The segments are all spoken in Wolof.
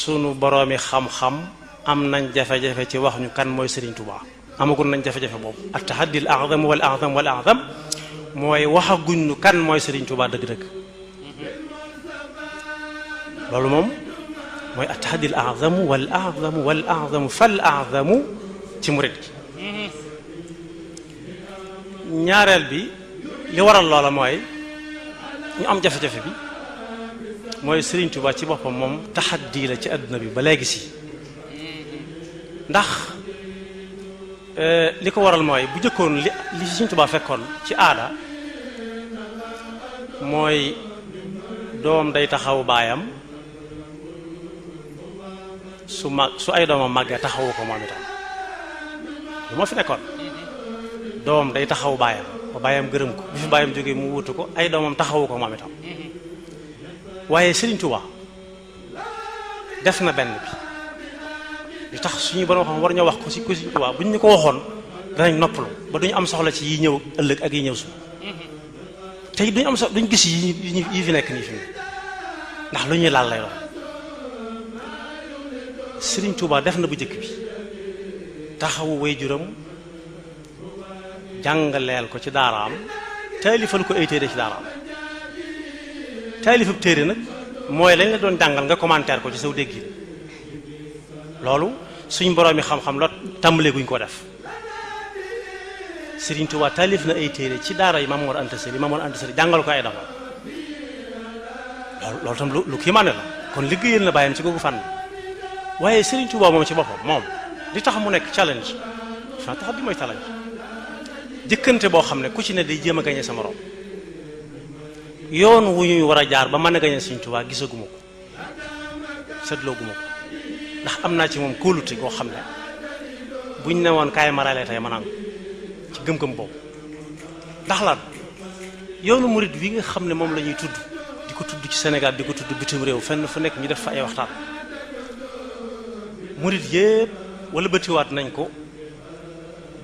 sunu boroomi xam-xam am nañ jafe-jafe ci wax ñu kan mooy Serigne Touba amagul nañ jafe-jafe boobu at tahaddil a'zam wal a'zam wal a'zam mooy waxaguñ ñu kan mooy Serigne Touba dëgg-dëgg loolu moom mooy at tahaddil a'zam wal a'zam wal a'zam fal a'zam ci murid gi ñaareel bi li waral loola mooy ñu am jafe-jafe bi mooy Serigne Touba ci boppam moom taxaddi la ci àdduna bi ba léegi si ndax li ko waral mooy bu jëkkoon li Serigne Touba fekkoon ci aada mooy doom day taxaw baayam su ay doomam màggee taxawu ko moom itam lu moo fi nekkoon doom day taxaw baayam ba baayam gërëm ko bi fi baayam jógee mu wutu ko ay doomam taxawu ko moom itam waaye Serigne Touba def na benn bi li tax suñu borom xam war ñoo wax ko ci Serigne Touba bu ñu ko waxoon danañ noppalu ba duñu am soxla ci yi ñëw ëllëg ak yi ñëw suñu tey duñu am soxla duñ gis yi fi nekk nii fi ndax lu ñuy laal lay doon Serigne Touba def na bu njëkk bi taxawu waajuram jàngaleel ko ci daaraam taalifal ko ay téere ci daaraam taalifab téere nag mooy lañ la doon jàngal nga commentaire ko ci saw dégg loolu suñ boroomi xam-xam la tàmbalee guñ ko def Serigne Touba taalif na ay téere ci daara yi Maam Mor Anta Sali jàngal ko ay dama loolu tam lu kii maane la kon liggéeyal na bàyyam ci googu fànn waaye Serigne Touba moom ci boppam moom li tax mu nekk challenge fa tax di mooy challenge jëkkante boo xam ne ku ci ne day jéem a gañe sa morom yoon wu ñuy war a jaar ba mën a gañe Serigne Touba gisaguma ko seetlooguma ko ndax am naa ci moom kóolute goo xam ne buñ ne woon kaay marale tey ma nangu ci gëm-gëm boobu ndax lan yoonu murid wi nga xam ne moom la ñuy tudd di ko tudd ci Sénégal di ko tudd bitim réew fenn fu nekk ñu def fa ay waxtaan murid yépp wala bëtiwaat nañ ko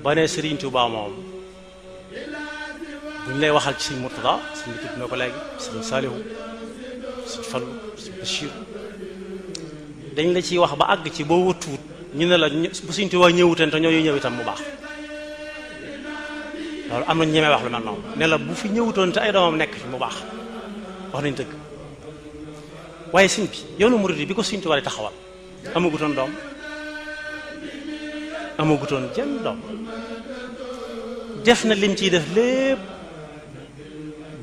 ba ne Serigne Touba moom buñ lay waxal ci Serigne Mourtada Serigne tudd na ko léegi Serigne Salihu Serigne Fallu Serigne Bachir dañ la ciy wax ba àgg ci boo wëttuwut ñu ne la bu Serigne Touba ñëwuteen te ñooñu ñëw itam mu baax loolu am na ñemee wax lu mel noonu ne la bu fi ñëwutoon te ay doomam nekk fi mu baax wax nañ dëgg waaye Serigne bi yoonu murid bi ko Serigne Touba di taxawal amagutoon doom amagutoon jenn doom def na lim ciy def lépp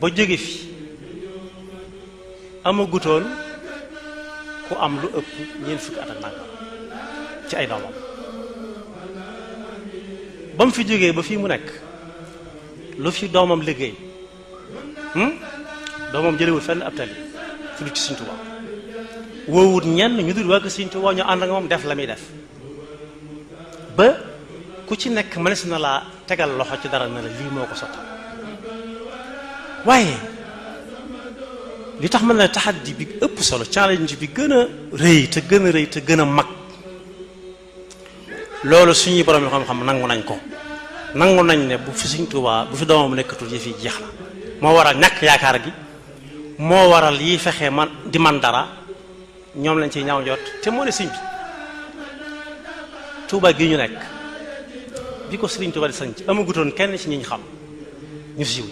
ba jóge fi amagutoon ku am lu ëpp ñeent fukki at ak nangam ci ay doomam ba mu fi jógee ba fii mu nekk lu fi doomam liggéey doomam jëlewul fenn ab tali fi lu ci Serigne Touba woowut ñenn ñu dul waa Serigne Touba ñu ànd ak moom def la muy def ba ku ci nekk mënees na laa tegal loxo ci dara na la lii moo ko sottal waaye li tax mën na taxaddi bi ëpp solo challenge bi gën a rëy te gën a rëy te gën a mag loolu suñuy borom yi xam-xam nangu nañ ko nangu nañ ne bu fi Serigne Touba bu fi doomam nekkatul yëf yi jeex na moo waral ñàkk yaakaar gi moo waral yi fexe man di man dara ñoom lañ ciy ñaaw njot te moo ne Serigne bi Touba gi ñu nekk bi ko Serigne Touba di sanc amagutoon kenn ci ñi ñu xam ñu siiw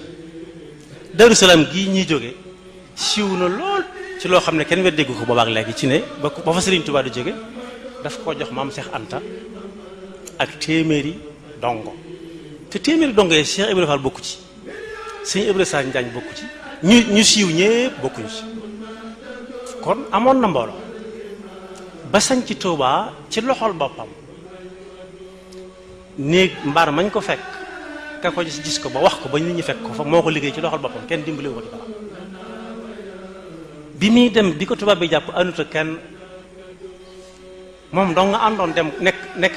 Darou Salaam gii ñuy jóge siiw na lool ci loo xam ne kenn weddegu ko boobaak léegi ci ne ba fa Serigne Touba di jóge daf koo jox maam Cheikh Anta ak téeméeri dongo te téeméeri dongo yi Cheikh Ibrahima Fall bokku ci Serigne Ibrahima Sall Njaañ bokku ci ñu siiw ñépp bokkuñu ci kon amoon na mbooloo ba sanc Touba ci loxol boppam néeg mbaar mañ ko fekk ka ko gis ko ba wax ko ba nit ñi fekk ko fa moo ko liggéey ci loxol boppam kenn dimbaliwu ko ci dara bi muy dem bi ko tubaab bi jàpp àndut ak kenn moom dong nga àndoon dem nekk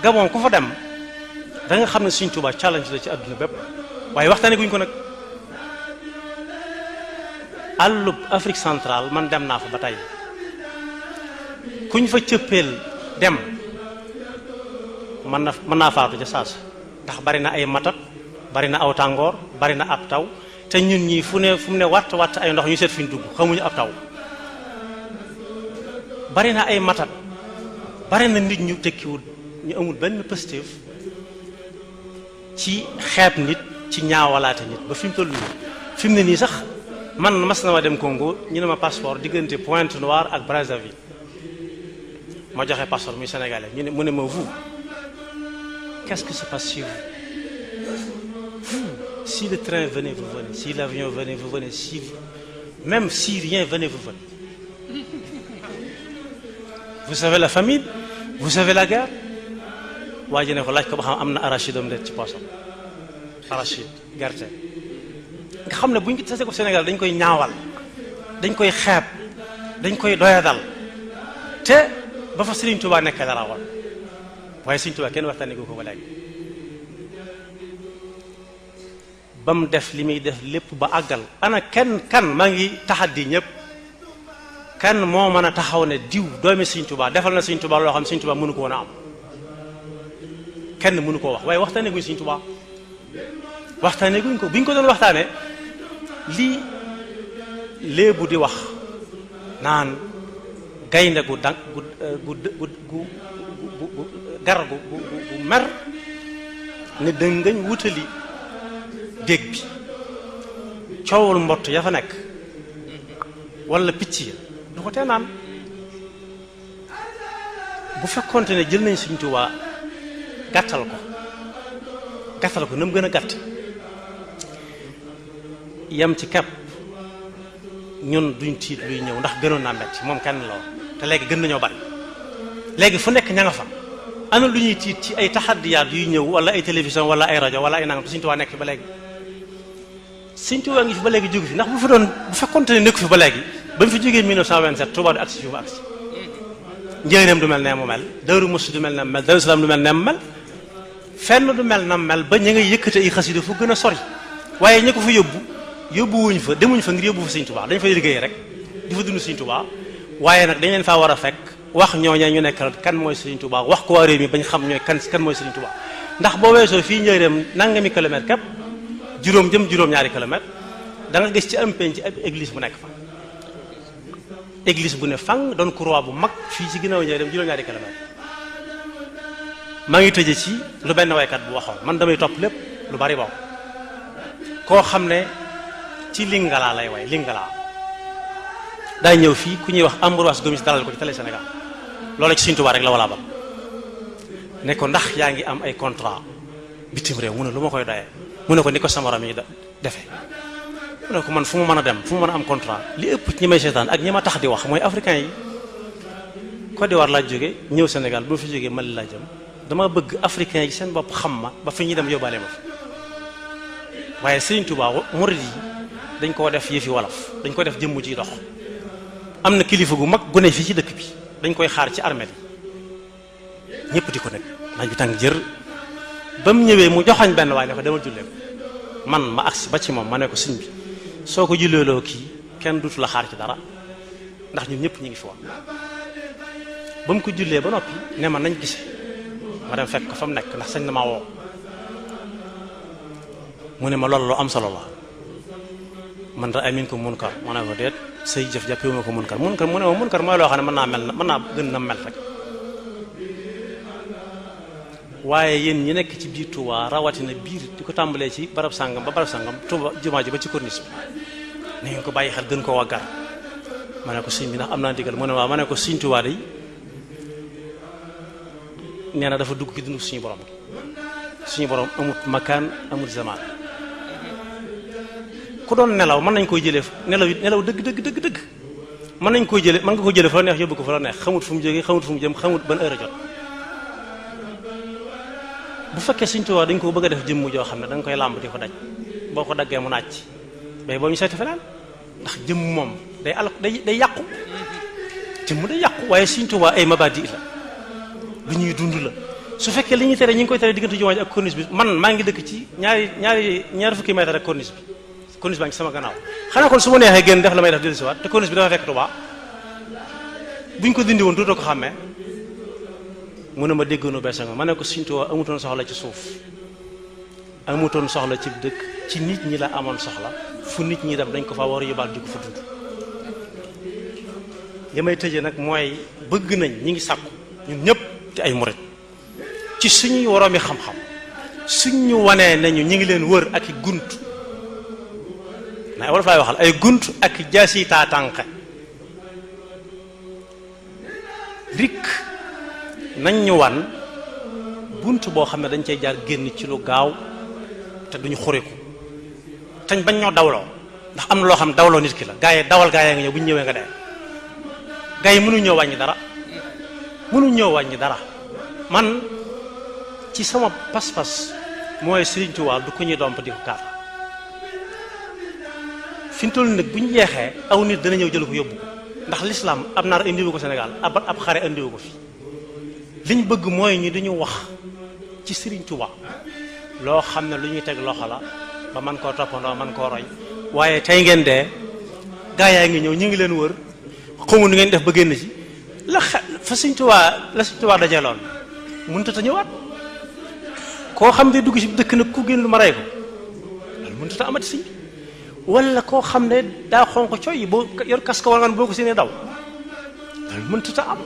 Gabon ku fa dem da nga xam ne Serigne Touba challenge la ci àdduna bépp waaye waxtaane guñ ko nag àllub Afrique centrale man dem naa fa ba tey kuñ fa cëppeel dem mën naa faatu ca saas ndax bari na ay matat bari na aw tàngoor bari na ab taw te ñun ñii fu mu ne watt ay ndox ñu seet fi ñu dugg xamuñu ab taw bari na ay matat bari na nit ñu tekkiwul ñu amul benn positif ci xeeb nit ci ñaawalaate nit ba fi mu toll nii fi mu ne nii sax man mas na ma dem Congo ñu ne ma passeport diggante Pointe-Noire ak Brazzaville ma joxe passeport muy sénégalais ñu ne mu ne ma vous qu'est-ce qui se passe chez vous si le train venait vous venez si l'avion venait vous venez si même si rien venait vous venez vous savez la famine vous savez la guerre waa ji ne ko laaj ko ba xam am na arachide am ci poosam arachide gerte nga xam ne bu ñu tasee ko Sénégal dañ koy ñaawal dañ koy xeeb dañ koy doyadal te ba fa Serigne Touba nekk dara woon waaye Serigne Touba kenn waxtaanee ko ba léegi ba mu def li muy def lépp ba àggal ana kan maa ngi taxaddi ñëpp kan moo mën a taxaw ne diw doomi Serigne Touba defal na Serigne Touba loo xam Serigne Touba mënu ko woon a am kenn mënu koo wax waaye waxtaanee guñ Serigne Touba waxtaanee guñ ko bu ñu ko doon waxtaanee lii léebu di wax naan gaynde gu dang gu gar gu mer ne dëngañ wutali dégg bi coowul mbott ya fa nekk wala picc ya du ko tee naan bu fekkonte ne jël nañ Sëriñ Tuubaa gàttal ko na mu gën a gàtt yam ci kepp ñun duñ tiit luy ñëw ndax gënoon naa metti moom kenn la woon te léegi gën nañoo bari léegi fu nekk ña nga fa ana lu ñuy tiit ci ay taxaddiyaat yuy ñëw wala ay télévision wala ay rajo wala ay nangam te Sëriñ Tuubaa nekk fi ba léegi Sëriñ Tuubaa ngi fi ba léegi jógu fi ndax bu fekkonte ne nekku fi ba léegi ba mu fi jógee 1927 Tuubaa du agsi fi mu agsi njëriñam du mel ne mu mel Daaru Muxti du mel ne mu mel Daaru Salaam du mel ne mu mel fenn du mel na mel ba ñu ngay yëkkate ay xasida fu gën a sori waaye ñi ko fa yóbbuwuñ fa demuñ fa ngir yóbbu fa Sëriñ Tuubaa dañ fay liggéey rek di fa dund Sëriñ Tuubaa waaye nag dañ leen faa war a fekk wax ñooñee ñu nekk kan mooy Sëriñ Tuubaa wax ko waa réew mi bañ xam ñooy kan mooy Sëriñ Tuubaa ndax boo weesoo fii njëriñam nangami kilomètre képp juróom-ñaari kilomètre da nga gis ci am penc ci ab église bu nekk fa église bu ne fang doon croix bu mag fii ci ginnaaw njëriñam juróom-ñaari kilomètre maa ngi tëje ci lu benn waykat bu waxoon man damay topp lépp lu bari bokk koo xam ne ci Lingala lay way Lingala daa ñëw fii ku ñuy wax Ambroise Gomis dalal ko ci télé Sénégal loola ci Sëriñ Tuubaa rek la wala ba ne ko ndax yaa ngi am ay contrat bitim réew mu ne lu ma koy doyee mu ne ko ni ko sama ram yi defee mu ne ko man fu mu mën a dem fu mu mën a am contrat li ëpp ci ñi may seetaan ak ñi ma tax di wax mooy africain yi Côte d'Ivoire laa jóge ñëw Sénégal bu ma fi jógee Mali laa jëm dama bëgg africain yi seen bopp xam ma ba fi ñuy dem yóbbaale ma fa waaye Sëriñ Tuubaa murid yi dañ koo def yëfi wolof dañ ko def jëmm ji dox am na kilifa gu mag gu ne fii ci dëkk bi dañ koy xaar ci armée yi ñëpp di ko nekk naaj bi tàng jër ba mu ñëwee mu joxañ benn waaye ne ko demal jullee ko man ma agsi ba ci moom ma ne ko sëñ bi soo ko julleeloo kii kenn dutu la xaar ci dara ndax ñun ñëpp ñu ngi fi woon ba mu ko jullee ba noppi ne ma nañ gise ma dem fekk ko fa mu nekk ndax sañ na maa woo mu ne ma loolu lu am solo la man ra amin ko munkar ma ne ko déet say jëf jàppee ma ko munkar mu ne ma munkar mooy loo xam ne mën naa gën na mel rek waaye yéen ñi nekk ci biir Touba rawatina biir di ko tàmbalee ci barab sàngam ba barab sàngam Touba jumaa ji ba ci corniche bi na ngeen ko bàyyi xel gën koo waggar ma ne ko sëñ bi ndax am naa ndigal mu ne waaw ma ne ko Sëriñ Touba day nee na dafa dugg ci dundu suñu borom amut makaan amut zaman ku doon nelaw mën nañ koy jëlee nelaw dëgg mën nañ koy jëlee mën nga ko jëlee fa la neex yóbbu ko fa la neex xamut fu mu jógee xamut fu mu jëm xamut ban heure a jot bu fekkee Sëriñ Tuubaa dañ ko bëgg a def jëmm joo xam ne da nga koy làmb di ko daj boo ko daggee mu nàcc bay boo ñu seeti feneen ndax jëmm moom day yàqu jëmm day yàqu waaye Sëriñ Tuubaa ay mabadi la lu ñuy dund la su fekkee li ñuy tere ñi ngi koy tere diggante jumaa ji ak corniche bi man maa ngi dëkk ci ñaari fukki mètre ak corniche baa ngi sama gannaaw xanaa kon su ma neexee génn def la may def dellu si waat te corniche bi dafa fekk Tuubaa buñ ko dindi woon dootoo ko xàmmee mu ne ma déggoonu bees nga ma ne ko Sëriñ Tuubaa amutoon soxla ci suuf amutoon soxla ci dëkk ci nit ñi la amoon soxla fu nit ñi dem dañ ko fa war a yóbbaal di ko fa dund li may tëje nag mooy bëgg nañ ñi ngi sàkku ñun ñëpp di ay murit ci suñuy woroomi xam-xam suñ ñu wanee nañu ñi ngi leen wër ak i gunt na wala fay waxal ay gunt ak jaasi taatànqe rik nañ ñu wan bunt boo xam ne dañ cay jaar génn ci lu gaaw te duñu xuriku tañ bañ ñoo dawloo ndax am na loo xam dawloo nit ki la gaa yi dawal gaa yaa ngi ñëw bu ñu ñëwee nga dee gaa yi mënuñ ñoo wàññi dara mënuñ ñoo wàññi dara man ci sama pas-pas mooy Sëriñ Tuubaa du ko ñuy domp di ko kaar fi mu toll nag bu ñu jeexee aw nit dana ñëw jël ko yóbbu ko ndax l'islam ab naar indiwu ko Sénégal ab xare indiwu ko fi liñ bëgg mooy ñu dañu wax ci Sëriñ Tuubaa loo xam ne lu ñuy teg loxo la ba man koo toppandoo man koo roy waaye tey ngeen dee gaa yaa ngi ñëw ñu ngi leen wër xamu nu ngeen def ba génn ci la fa Sëriñ Tuubaa dajeeloon mënut a ñëwaat koo xam ne dugg ci dëkk nag ku génn lu ma rey ko loolu mënut a amati si wala koo xam ne daa xonq coy boo yor kas ka war ngaan boo ko séenee daw loolu mënut a am.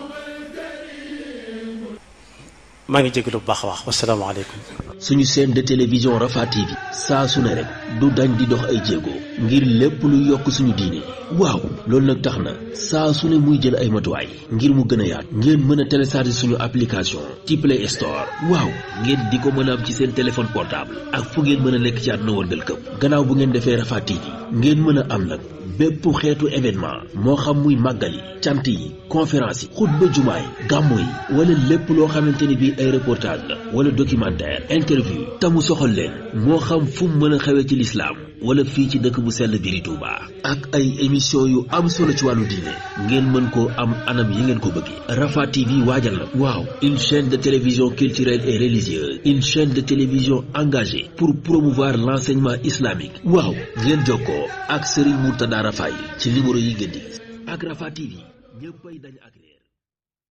maa ngi jégalu bu baax a wax wasalaamaaleykum. suñu chaîne de télévision Rafah TV saa su ne rek du dañ di dox ay jéego ngir lépp lu yokk suñu diine waaw loolu nag tax na saa su ne muy jël ay matuwaay ngir mu gën a yaat ngeen mën a télécharger suñu application ci Play Store waaw ngeen di ko mën a am ci seen téléphone portable ak fu ngeen mën a nekk ci àdduna wërngal këpp gannaaw bu ngeen defee Rafah TV ngeen mën a am nag bépp xeetu événement moo xam muy màggali cant yi conférence yi xutba jumaay gàmmo yi wala lépp loo xamante ni bii ay reportage la wala documentaire interview tamu soxal leen moo xam fu mu mën a xewee ci lislaam wala fii ci dëkk bu sell biir Touba ak ay émission yu am solo ci wàllu diine ngeen mën koo am anam yi ngeen ko bëggee Rafah TV waajal na waaw une chaîne de télévision culturelle et religieuse une chaîne de télévision engagée pour promouvoir l'enseignement islamique waaw ngeen jokkoo ak Serigne Mourtada Rafah ci numéro yi ngeen di gis ak Rafah TV ñëppay dañ ak